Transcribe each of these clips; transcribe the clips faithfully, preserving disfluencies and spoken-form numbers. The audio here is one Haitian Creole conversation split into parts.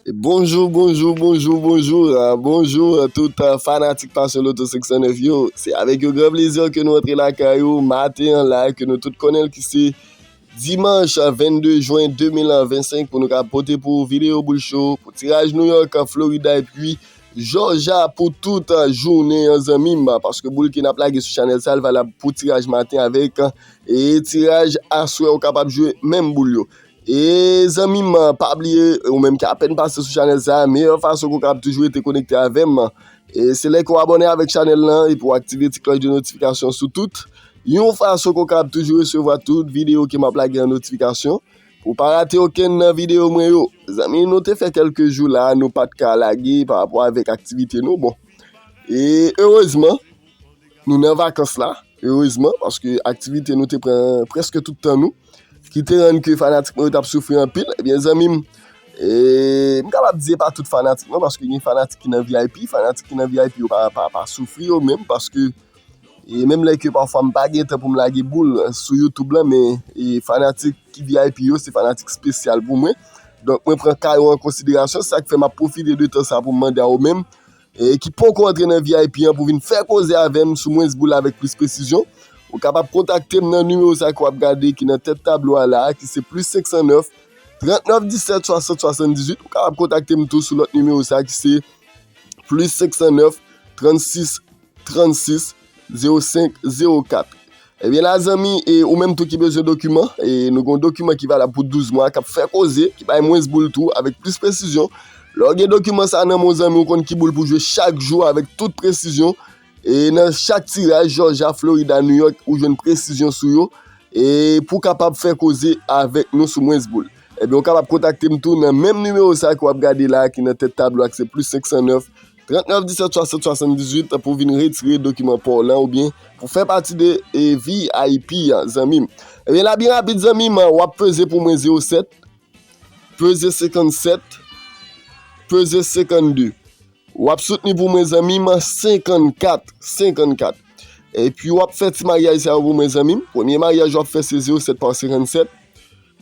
Bonjou, bonjou, bonjou, bonjou, ah, bonjou, ah, tout, ah, fanatik Passion Lotto senk san nèf yo. Se avèk yon gran plezi ke nou antre lakay ou maten an la, ke nou tout konnen l ki se dimanch, ah, vennde jen de mil vennsenk, pou nou ka pote pou ou videyo boul cho, pou tiraj New York, ah, Florida, epi Georgia pou tout, ah, jounen an, zanmi m, ah, paske boul ke n ap lage sou chanèl sa, l valab pou tiraj maten avèk, ah, e tiraj aswè, ou kapab jwe menm boul yo. E zanmi m, pa bliye, ou menm ki apèn pase sou chanèl sa, meyè fason ke w kapab toujou rete konekte avè m, e se lè ke w abòne avèk chanèl lan epi w aktive ti klòch de notifikasyon sou tout. Yon fason ke w kapab toujou resevwa tout videyo ke m ap lage an notifikasyon, pou w pa rate okenn nan videyo mwen yo. Zanmi, nou te fè kèlke jou la, nou pa t ka lage pa rapò avèk aktivite nou. Bon, e erezman, nou nan vakans la, erezman, paske aktivite nou te pran prèske tout tan nou, ki te rann ke fanatik mwen yo t ap soufri anpil. Ebyen, zanmi m, e, m kapab di se pa tout fanatik mwen, paske gen fanatik ki nan V I P, fanatik ki nan V I P yo pa, pa, pa soufri yo menm, paske, e, menm lè ke pafwa m pa gen tan pou m lage boul sou YouTube lan, men, e, fanatik ki V I P yo, se fanatik espesyal pou mwen. Donk, mwen pran ka yo an konsiderasyon, se sa k fè m ap pwofite de tan sa pou m mande a ou menm, e, ki poko antre nan V I P an pou vin fè koze avè m sou Mwens Boul avèk plis presizyon, ou kapab kontakte m nan nimewo sa ke w ap gade ki nan tèt tablo a la a, ki se plis senk san nèf, trant nèf disèt, swasant swasanndizuit. Ou kapab kontakte m tou sou lòt nimewo sa ki se plis senk san nèf, trannsis, trannsis, zewo senk, zewo kat. Ebyen la, zanmi, e ou menm tou ki bezwen dokiman, e nou gen yon dokiman ki valab pou douz mwa, k ap fè koze, ki bay Mwens Boul tou, avèk plis presizyon. Lè w gen dokiman sa nan men w, zanmi, ou konn ki boul pou jwe chak jou avèk tout presizyon. E nan chak tiraj, Georgia, Florida, New York, ou jwenn presizyon sou yo. E pou w kapab fè koze avèk nou sou Mwens Boul. Ebyen, ou kapab kontakte m tou nan menm nimewo sa ke w ap gade la, ki nan tèt tablo a, ki se plis senk san nèf, trant nèf disèt swasant swasanndizuit pou vin retire dokiman pa w lan oubyen pou fè pati de, e, V I P an, zanmi m. Ebyen, la byen rapid, zanmi m, w ap peze pou mwen zewo sèt, peze senkannsèt, peze senkannde. W ap soutni pou mwen, zanmi m, senkannkat, senkannkat. Epi w ap fè ti maryaj sa yo pou mwen, zanmi m. Premye maryaj w ap fè se zewo sèt pa senkannsèt.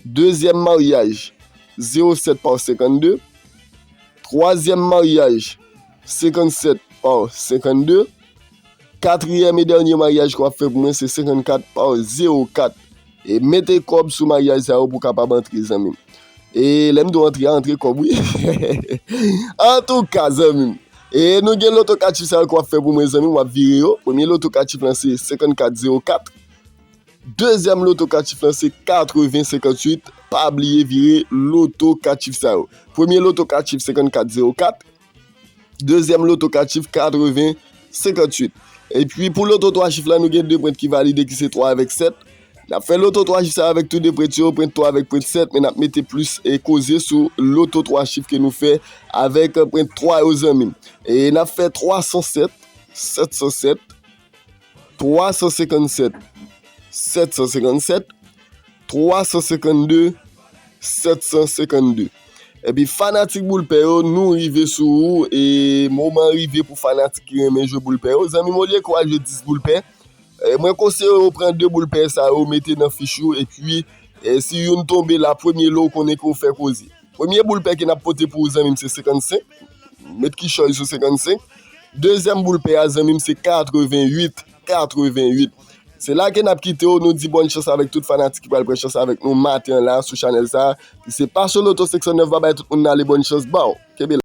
Dezyèm maryaj, zewo sèt pa senkannde. Twazyèm maryaj, senkannsèt pa senkannde. Katriyèm e dènye maryaj ke w ap fè pou mwen, se senkannkat pa zewo kat. E mete kòb sou maryaj sa yo pou w kapab antre, zanmi m. E lè m di w antre a, antre kòb, wi. Antouka, zanmi m. E nou gen loto kat chif sa yo ke w ap fè pou mwen, zanmi m, w ap vire yo. Premye loto kat chif lan se senkannkat zewo kat. Dezyèm loto kat chif lan se katreven senkantuit. Pa bliye vire loto kat chif sa yo. Premye loto kat chif senkannkat zewo kat. Dezyèm loto kat chif katreven senkantuit. Epi pou loto twa chif la, nou gen de pwent ki valide, ki se twa avèk sèt. N ap fè loto twa chif sa avèk tou de pwent yo, pwent twa avèk pwent sèt, men n ap mete plis e koze sou loto twa chif ke nou fè avèk pwent twa yo, zanmi m. E n ap fè twa san sèt, sèt san sèt, twa san senkannsèt, sèt san senkannsèt, twa san senkann de, sèt san senkann de. Epi fanatik boul pè yo, nou rive sou ou, e moman rive pou fanatik ki renmen jwe boul pè yo. Zanmi m, olye ke w al jwe dis boul pè, e mwen konseye w pran de boul pè sa yo, mete nan fich ou, epi, e si youn tonbe la, premye lo, ou konnen ke w fè koze. Premye boul pè ke n ap pote pou ou, zanmi m, se senkannsenk. Met kichòy sou senkannsenk. Dezyèm boul pè a, zanmi m, se katreven uit, katreven uit. Se la ke n ap kite w, nou di bòn chans avèk tout fanatik ki pral pran chans avèk nou maten an la sou chanèl sa a, ki se Passion Lotto senk san nèf, babay tout moun n ale bòn chans, baw. Kenbe la.